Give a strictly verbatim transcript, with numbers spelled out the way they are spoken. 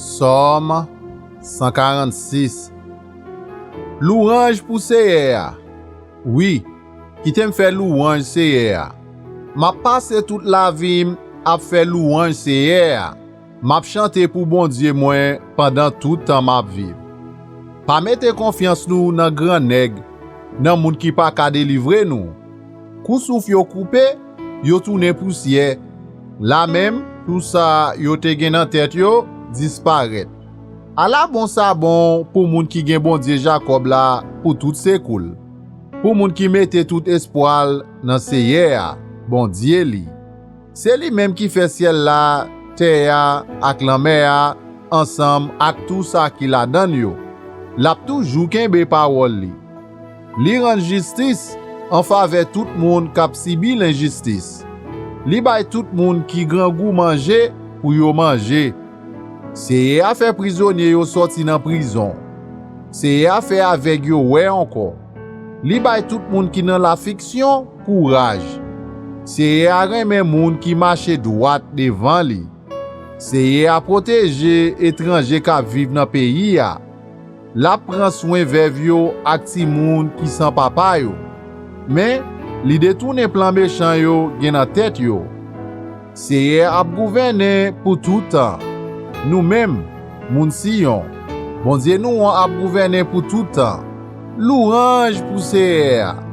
Sòm san karannsis. Louwanj pou Seyè a. Wi, kite m fè louwanj Seyè a. M ap pase tout lavi m ap fè louwanj Seyè a. M ap chante pou Bondye mwen pandan tout tan m ap viv. Pa mete konfyans nou nan gran nèg, nan moun ki pa ka delivre nou. Kou souf yo koupe, yo tounen pousyè. Lamenm, tou sa yo te gen nan tèt yo disparèt. Ala bon sa bon pou moun ki gen Bondye Jakòb la pou tout sekou l, pou moun ki mete tout espwa l nan Seyè a, Bondye li. Se li menm ki fè syèl la, tè a, ak lanmè a, ansanm ak tou sa ki ladan l yo. L ap toujou kenbe pawòl li. Li rann jistis an favè tout moun k ap sibi lenjistis. Li bay tout moun ki grangou manje pou yo manje. Seyè a fè prizonye yo sòti nan prizon. Seyè a fè avèg yo wè ankò. Li bay tout moun ki nan lafiksyon kouraj. Seyè a renmen moun ki mache dwat devan li. Seyè a pwoteje etranje k ap viv nan peyi a. L ap pran swen vèv yo ak timoun ki san papa yo. Men, li detounen plan mechan yo gen nan tèt yo. Seyè ap gouvènen pou tout tan. Nou menm, moun Siyon, Bondye nou an ap gouvènen pou tout tan. Louwanj pou Seyè a!